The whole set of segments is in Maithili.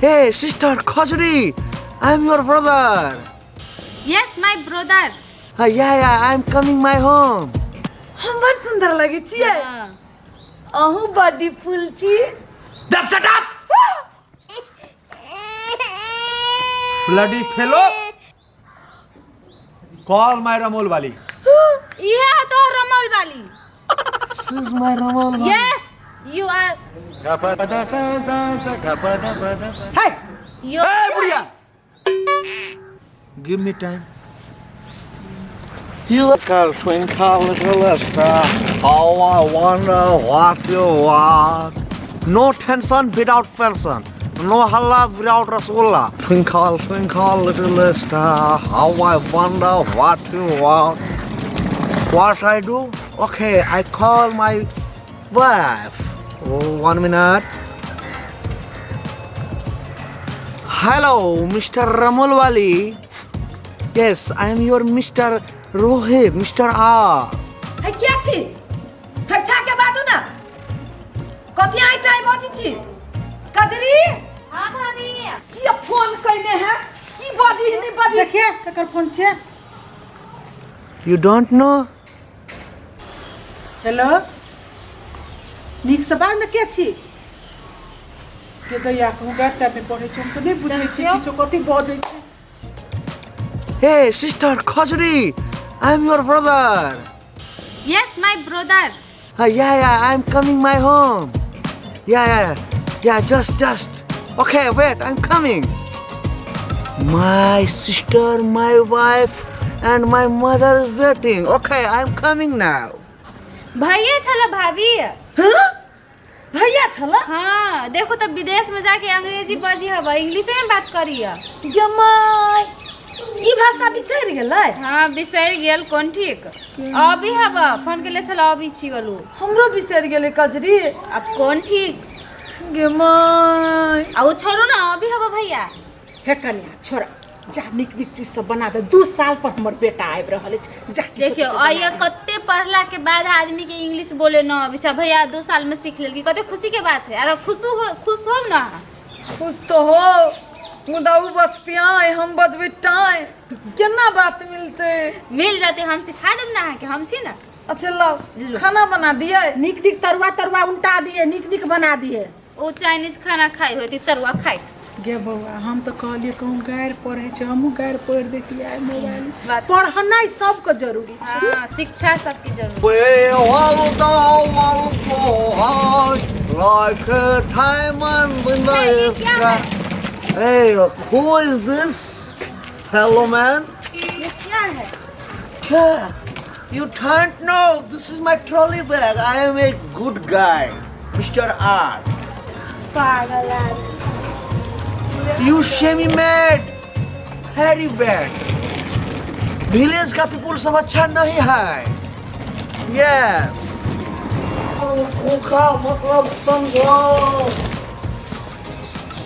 Hey, sister Khajuri, I'm your brother. Yes, my brother. Yeah, yeah, I'm coming my home. हम बड़ सुंदर लगे छियै। अहूँ बड़ी फूल छी। Then shut up! Bloody fellow! Call my Ramol wali. इहे है तो रमौल वाली। This is my Ramol wali. Yes, you are. है। You. Hey, बुढ़िया! Give me time. You are twinkle little star, how I wonder what you are. No tension without pension, no halla without rasgulla. Twinkle, twinkle little star, how I wonder what you are. What I do? Okay, I call my wife. Oh, 1 minute. Hello, Mr. Ramolwali. Yes, I am your Mr. Rohit, Mr. R. है क्या छी फरछा के बाजू ना कथी आई टाइ बजी छी कजरी। हाँ भाभी। किया फोन कइने है की बजी नहीं बजी? देखिए ककर फोन छियै। You don't know? Hello, नीकसँ बाज ने, के छी? के दैया कहूँ गैर टाइममे पढ़ै छी, हम तऽ नहि बुझै छी किछो, कथी बजै छी। Hey, sister Khajuri, I am your brother. Yes, my brother. Yeah, yeah, I am coming my home. Yeah, yeah, yeah, just, just. Okay, wait, I'm coming. My sister, my wife, and my mother is waiting. Okay, I'm coming now. भैया छल भाभी। भैया छल? हाँ, देखो तो विदेश में जाके अंग्रेजी बजी हवा, इंग्लिश में बात करी। यमाय, ई भाषा बिसरि गेलै? हाँ, बिसरि गेल। कोन ठीक, अभी हवा फोन के ले छल, अभी छी बोलू। हमरो बिसरि गेलै कजरी। अब कोन ठीक। गे my. आ ओ छोड़ू ना, अभी हवा भैया। हे कनिया, छोड़, जा नीक नीक चीज सब बना दे। 2 साल पर हमर बेटा आबि रहल अछि, जा किछो देखियो किछो बना आइए दे। कते पढ़ला के बाद आदमी के इंग्लिश बोले न अबै छै, भैया 2 साल में सीख लेलकी, कते खुशी के बात है। अरे खुश हो, खुश हो ना। खुश तो हो, मुदा उ बजती आय, हम बजबै टाय, केना बात मिलतै? मिल जाते, हम सिखा देब ना अहाँके, हम छी ना। अच्छा लाओ, खाना बना दिए। नीक नीक तरुआ तरुआ उल्टा दिए, नीक नीक बना दिए। ओ चाइनीज खाना खाइ होती, तरुआ खाइ। गे बौआ, हम तऽ कहलियै कहूँ गारि पढ़ै छै, हमहूँ गारि पढ़ि दैतियै आइ मोबाइल। बात- पढ़नाइ सबके जरूरी छै। हाँ, शिक्षा सबके जरूरी। We all go all for like a diamond in the sky. Hey, who is this fellow man? ये क्या है? Yeah, you don't know. This is my trolley bag. I am a good guy, Mr. R. पागल आदमी। You semi mad, very bad. Village का पीपुल सब अच्छा नहीं है। Yes. का मतलब समझो,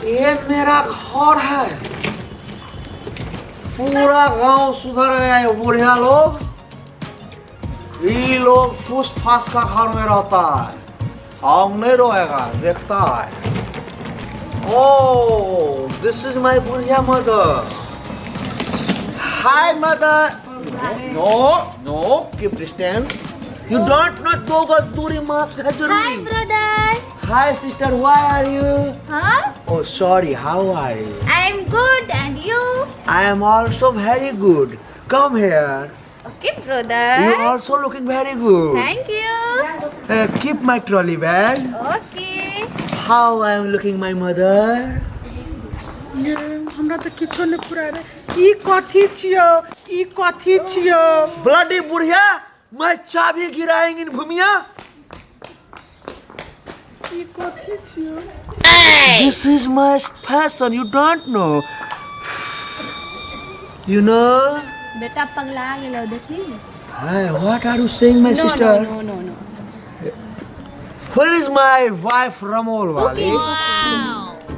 ये मेरा घर है। पूरा गांव सुधर गया है। बुढ़िया लोग, ये लोग फूस फास का घर में रहता है, हम नहीं रहेगा, देखता है। Oh, this is my बुढ़िया mother. Hi, mother. No, no, keep distance. You don't not 2 गज दूरी, मास्क है हाय जरूरी। Brother. Hi, sister. Why are you? हाँ। Oh, sorry. How are you? I am good, and you? I am also very good. Come here. Okay You brother. also looking very good. Thank you. Keep my trolley bag. Okay. How I am looking, my mother? ये हमरा तऽ किछो नहि फुराय रे, ई कथी छियौ? ई कथी छियौ? Bloody बुढ़िया, मैं चाबी गिराएंगे इन भूमिया। ई कथी छियौ? This is my fashion. You don't know. You know? बेटा पगला गेलो, देखी। Hi, what are you saying, my no. sister? No, no, no. Where is my wife Ramol Wali?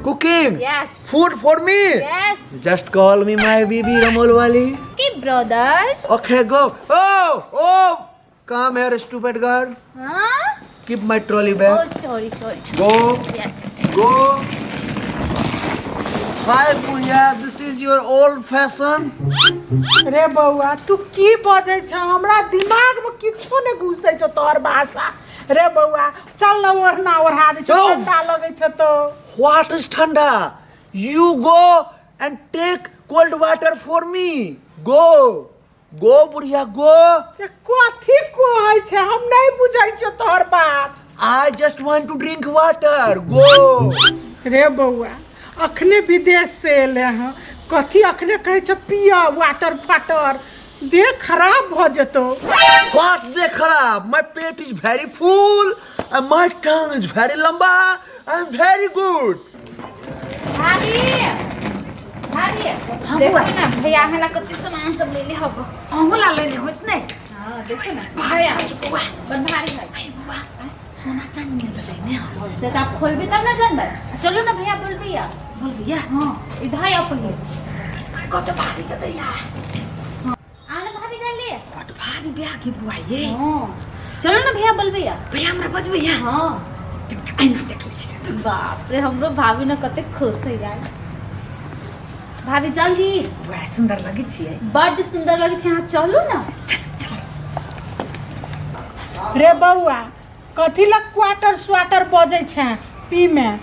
Cooking. Yes. Food for me. Yes. Just call me my baby Ramol Wali. Okay brother. Okay, go. Oh, oh, come here, stupid girl. हाँ। Keep my trolley oh bag. Sorry, sorry. Go, yes. go. Hi बुढ़िया, this is your old fashion. रे बौआ, तू की बजै छ? हमरा दिमाग में किछो नहि घुसै छौ तोहर भाषा। रे बौआ, चल न, ओढ़ना ओढ़ा दै छौ। चल। ठंडा लगैत हेतौ। What is ठंडा? You go and take cold water for me. Go. Go बुढ़िया, go. ए, कथी कहै छै? हम नहि बुझै छियौ तोहर बात। I just want to drink water. Go. रे बौआ, अखने विदेश से एले हँ, कथी अखने कहै छै पिय वाटर फाटर? देह खराब भऽ जेतौ। What the खराब? My पेट is very full and my tongue is very लंबा. I'm very good. भाभी, भाभी। हाँ, देखो बुआ। ना भैया, हमरा कते सामान सब लेले हब। अहूँ ला लेने होइत नहि? हाँ, देखो ना भैया। बौआ। बड़ भारी है। अरे बौआ, सोना चांदी मिल जेतै ने? से तऽ आप खोलबी तब ना जानबै। चलो ना भैया, बोलबी या। बोलबिया। हाँ, इधर आओ पहिले। कते भारी के दैया। आ ना भाभी, जान लिए। बड भारी ब्याह के बुआ ये। हाँ, चलो ना भैया, बोलबी या। भैया हमरा बजबैया? हाँ। आइना देख लै छी। बाप रे, हमरो भाभी ना कते खुश है यार। भाभी, जल्दी। बुआ, सुन्दर लगै छियै? बड्ड सुंदर लगै छै अहाँ। चलू ना। रे बौआ, कथी लग क्वार्टर स्वाटर बजै छै पी में?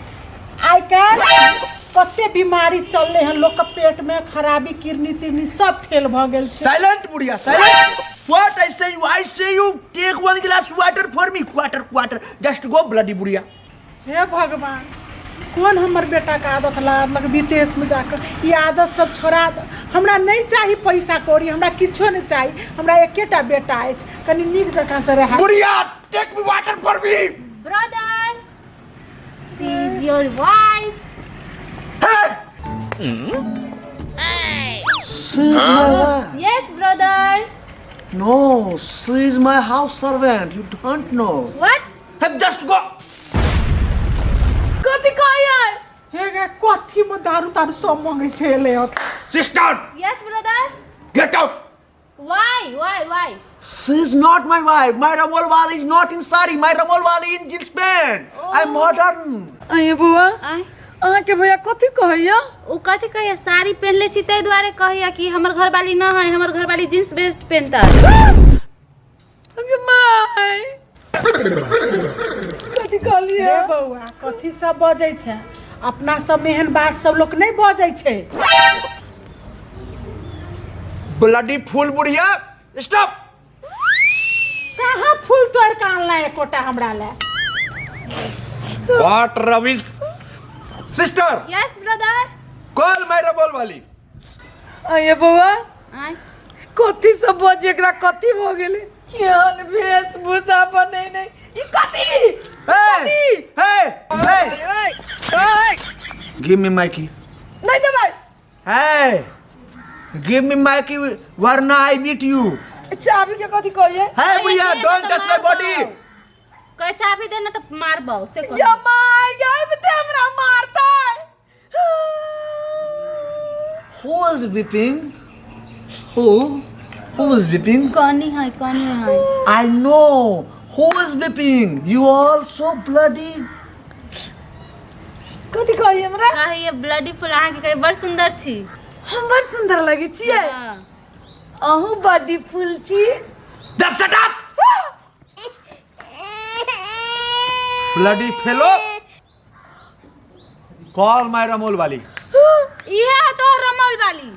आइ काल्हि कते बीमारी चललै हन, लोकके पेट में खराबी, किडनी तिडनी सब फेल भऽ गेल छै। Silent, बुढ़िया, silent. What I say you? I say you take one glass water for me. Quarter, quarter. Just go, bloody बुढ़िया. हे भगवान, कोन हमर बेटाके आदत लागल विदेशमे जाकऽ? ई आदत सब छोड़ा दे। हमरा नहि चाही पैसा कौड़ी, हमरा किछो नहि चाही। हमरा एकेटा बेटा अछि, कनि नीक जकाँ से रहै। बुढ़िया, take me water for me. Brother, she is your wife. Hey! She is my wife. Yes, brother. No, she is my house servant. You don't know. What? Hey, just go. कथी कहैया? हे गे, कथीमे दारू तारू सब मंगै छै एलै हँ? Sister, Yes, brother. get out. Why? Why? Why? She is not my wife. My Ramol Wali is not in sari. My Ramol Wali in jeans pant. I'm modern. अये बुआ। आय? अहाँके भैया कथी कहैया? ओ कथी कहैया? साड़ी पहनले छी ताहि दुआरे कहैया कि हमर घरवाली न है, हमर घरवाली जींस वेस्ट पहनता। My, कथी कहलियै? हे बौआ, कथी सब बजै छै? अपना सब एहन बात सब लोक नहि बजै छै। Bloody fool, बुढ़िया. Stop. कहाँ फूल तोड़ के आनला एकोटा हमरा लए? What rubbish. Sister, Yes, brother. call my Ramol Wali. अये बौआ। आय? कथी सब बजे? एकरा कथी भऽ गेलै? केहन वेशभूषा बनेने ई कथी? Hey! Hey! Hey! Give me my key. नहि देबै। Hey! Give me my key, वरना I beat you. चाबी के कथी कहिए? Hey, बुढ़िया, don't touch my body. कहे चाबी दे ना तऽ मारबौ से कह। या my, जाब ते हमरा मारतै। Who is weeping? Who? Who is weeping? कनी है, कनी है। I know. Who is weeping? You all so bloody. कथी कहिए हमरा? कहिए ब्लडी फुल, अहाँके कहे बड़ सुंदर छी। हम बड़ सुंदर लगै छियै? हाँ। अहूँ बड़ी फूल छी। Just shut up! Bloody fellow! Call my Ramol wali. इहे है तो रमौल वाली।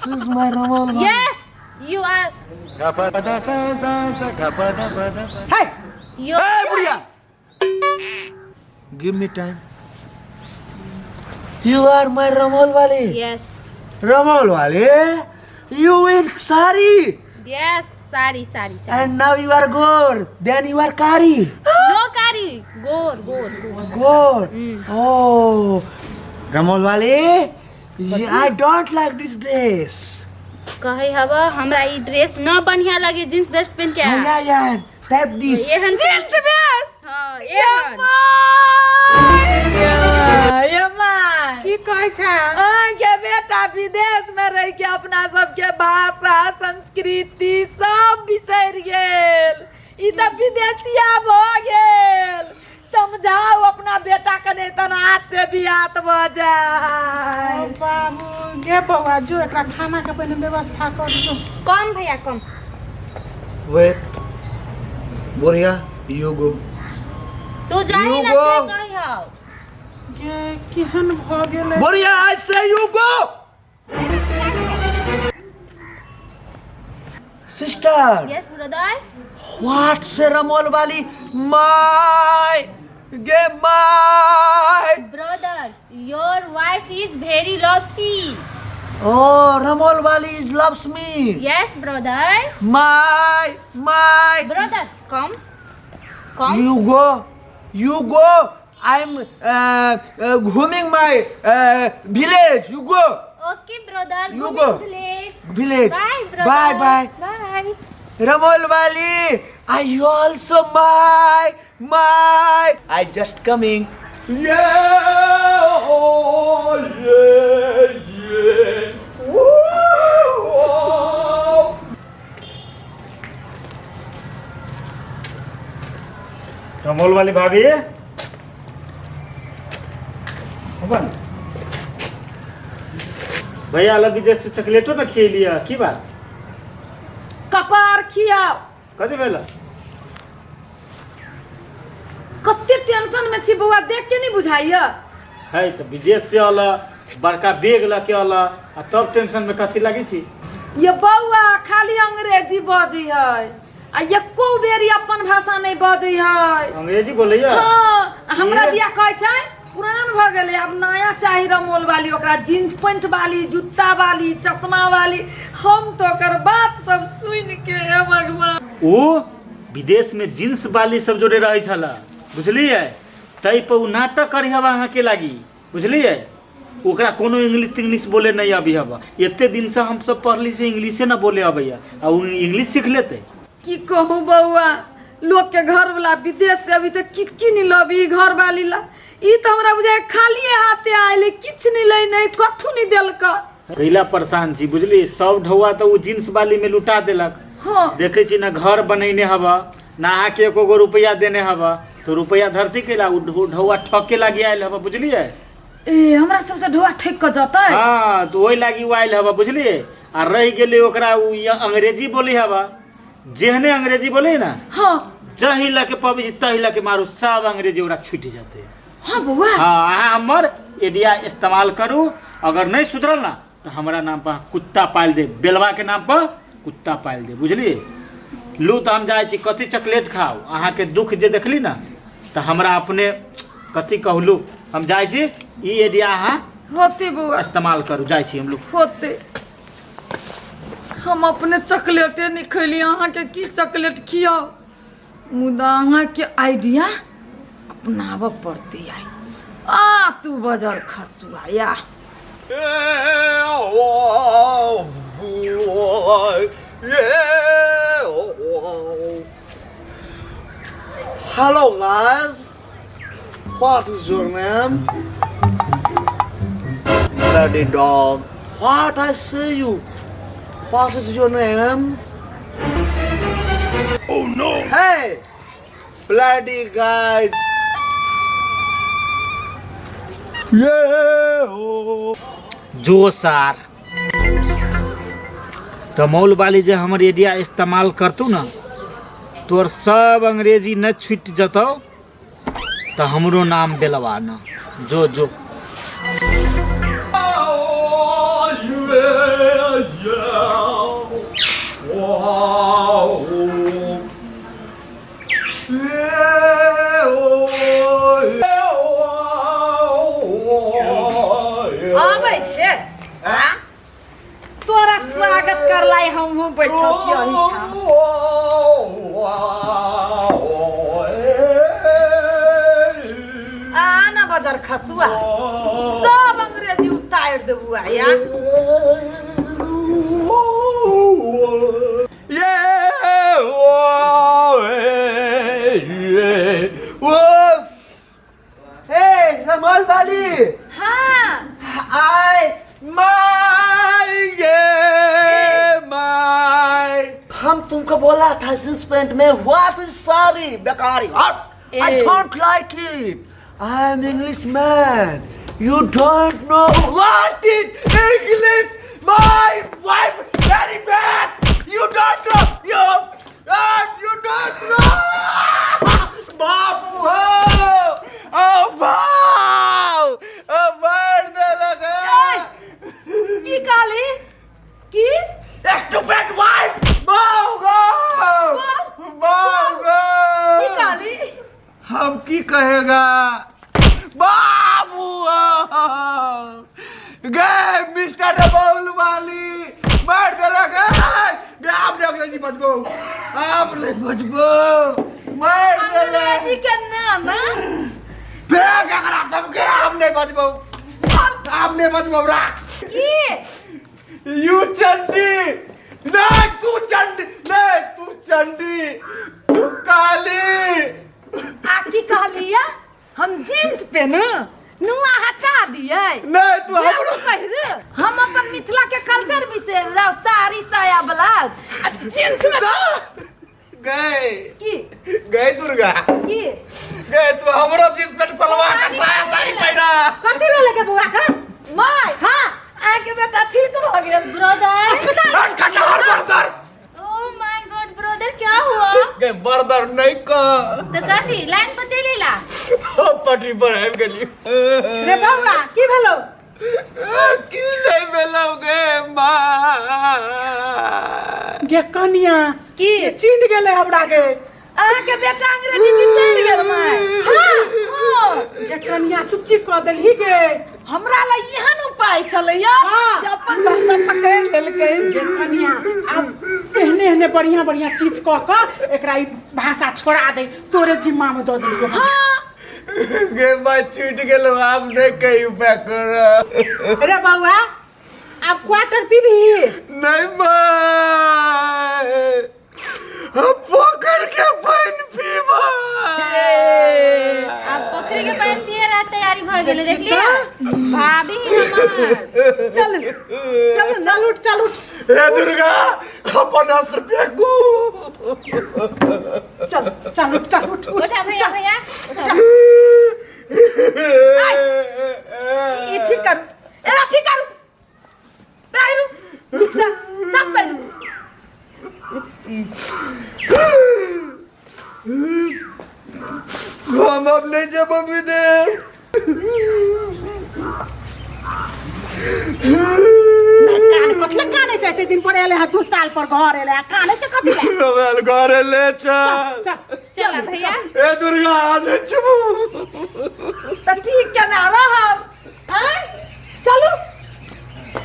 This is my Ramol wali. Yes, you are. है। You. Hey, बुढ़िया! Give me time. You are my Ramol wali. Yes. Ramol wali? You in sari. Yes, sari, sari, sari. And now you are गोर. Then you are कारी. No कारी, गोर, गोर, गोर। गोर. Oh. Ramol wali? I don't like this dress. कहै हब हमरा ई ड्रेस न बढ़िया लगे, जींस वेस्ट पहन के आ। Yeah, yeah. Type this. एहन जींस वेस्ट? हाँ, एहन। ये my. की कहै छै? अहाँके बेटा विदेश में रह के अपना सबके भाषा संस्कृति सब बिसरि गेल। ई तऽ विदेशिया भऽ गेल। समझ समझाओ अपना बेटा के नहीं तन हाथ से बियाह त भऽ जाय। ओ बाबू गे बौआ, जो एकरा खाना के पहिने व्यवस्था कर जो। कम भैया कम। वेट बुढ़िया, you go. तू जाही You ना go. से कही हौ। गे केहन भऽ गेलै। बुढ़िया, I say you go. Sister. Yes brother. What से रमोल वाली my gay my. Brother, your wife is very lovesy. Oh Ramol वाली is loves me. Yes brother. My my brother come come. You go, you go. I'm घूमिंग my village. You go. Okay brother. You go. Village. Village. Bye brother. Bye bye. Bye. Ramol वाली, I also my my I just coming. Yeah, oh, yeah, yeah. Woo, oh. Ramol वाली भाभी अपन भैया अलग विदेश से चॉकलेटो ना खियलिया, की बात? कपार खियाओ। कथी भेल? कते टेंशन में छी बौआ, देख के नहीं बुझाइया। है तो विदेश से अला बड़का बैग लके अला आ तब टेंशन में कथी लगी छी? ये बौआ खाली अंग्रेजी बजै है आ एको बेरी अपन भाषा नहीं बजै है। अंग्रेजी बोलैया? हाँ, हमरा ये- दिया कहै छै पुरान भऽ गेलै, आब नया चाही रमोल वाली, ओकरा जींस पैंट वाली, जूता वाली, चश्मा वाली। हम तो ओकर बात सब सुनि के हे भगवान। ओ विदेश में जींस वाली सब जोड़े रहै छला, बुझलियै? तै पर उ नाटक करी हवा अहाँ के लागी, बुझलियै? ओकरा कोनो इंग्लिश तिंग्लिश बोले नहीं अभी हवा। एते दिन से हम सब पढ़ली से इंग्लिशे ना बोले अबैया आ उ इंग्लिश सीख लेते। की कहूँ बौआ, लोग के घर वाला विदेश से अभी तक की की नहीं लबी घर वाली ला, ई तो हमरा बुझाय खालिए हाथे आयल, किछु नहीं लै नहीं कथू नहीं देलक। कैला परेशान छी बुझली, सब ढौआ तो उ जींस वाली में लुटा देलक। हाँ। देखे छी ना घर बनैने हवा ना अहाँ के एको गो रुपया देने हवा, तो रुपया धरती कैला उ ढौआ ठके लागी आयल हवा, बुझलियै? ए हमरा सब से ढौआ ठक के जतै। हाँ तो ओहि लागी उ आयल हवा, बुझलियै? आ रहि गेलै ओकरा उ अंग्रेजी बोली हवा, जेहने अंग्रेजी बोले ना, हाँ, जही लके पबी छी तही लके मारू, सब अंग्रेजी ओकरा छूटि जेतै। हाँ बौआ। हाँ, अहाँ हमर एडिया इस्तेमाल करू, अगर नहीं सुधरल ना तो हमरा नाम पर कुत्ता पालि दे, बेलवा के नाम पर कुत्ता पालि दे, बुझलियै? लू तो हम जाइ छी कथी चॉकलेट खाउ, अहाँ के दुख जे देखली ना तो हमरा अपने कथी कहलू, हम जाइ छी ई एडिया अहाँ होते बौआ इस्तेमाल करू, जाइ छी हम लोग। होते हम अपने चॉकलेटे नहीं खैली, अहाँ के की चॉकलेट खियाउ, मुदा अहाँ के आइडिया अपनाबऽ पड़तै आइ। आ तू बजर खसुआ या। Hello guys, what is your name? Bloody dog. What I say you? What is your name? Oh no! Hey, bloody guys. Yeah. जो सार रमौल वाली जे हमर एडिया इस्तेमाल करतू ना तोर सब अंग्रेजी न छूट जतौ तो हमरो नाम बेलवा न। जो जो आबै छै तोरा स्वागत करलाई हमहूँ बैठल छी एहिठाम। आ ना बजर खसुआ सब अंग्रेजी उतार देबू आया। Hey, Ramal वाली। हाँ। I my गे my. हम तुमको बोला था जींस पैंट में what is sorry बेकारी हट। I don't like it. I am Englishman. You don't know what is English. My wife very bad. You don't know. You you don't know. बापू हो ओ बाप ओ मार देलक की कहली की Stupid wife! बाऊ गो बाऊ गो की कहली हम की कहेगा बाबू गए मिस्टर बाउल वाली मार देलक गे आप नहीं अंग्रेजी बजबो आप नहीं बजबो मार देलक अंग्रेजी के नाम फेंक एकरा सबके आप नहीं बजबो आप नहीं बजबो रा की you चंडी नहीं तू चंडी नहीं तू चंडी तू काली आ की कहलिया हम जींस पहन नुआ हटा दिए नहीं तू हमरो पहिर हम अपन मिथिला के कल्चर बिसरि जाओ साड़ी साया ब्लाउज आ जींस में गए की गए दुर्गा की गए तू हमरो जींस पेंट पलवा के साया साड़ी पहिरा कथी भेलै के बौआ के my हाँ अहाँके बेटा ठीक भऽ गेल ब्रदर हट कटहर बर्दर ओ my God brother क्या हुआ गए बर्दर नहीं का तो कथी लाइन पर चलि अयला पटरी पर आबि गेली रे बौआ की भेलौ की नहीं भेलौ गे माँ गे कनिया की चिन्ह गेलै हमरा गे अहाँके बेटा अंग्रेजी बिसरि गेल माय हाँ हाँ गे कनिया तू की कऽ देलही गे हमरा लए एहन उपाय छलैया हाँ। जे अपन भाषा पकड़ि लेलकै गे कनिया आब एहने एहने बढ़िया बढ़िया चीज कऽ कऽ एकरा ई भाषा छोड़ा दे तोरे जिम्मा में दऽ देलियौ हाँ गे माँ छूट गेलो आब नहीं कहीं उपाय कर रे बौआ आब क्वार्टर पीबही नहीं माँ हम पोखर के पानि पीबा आब पोखरि के पानि पिए रहा तैयारी भऽ गेलै देखलियै भाभी हमर चलू चलू चल उठ चल उठ हे दुर्गा अपन अस्त्र फेंकू चल चल उठ चल उठ उठ उठा भैया भैया उठा ई ठीक करू एना ठीक करू पहिरू नीकसँ सब पहिरू हम अब नहीं जब विदेश कान कथी काने छै एते दिन पर एले हँ 2 साल पर घर एले हँ काने छै कथी लए हम घर ले चल चल चल भैया ए दुर्गा नहीं छू तऽ ठीक केना रहब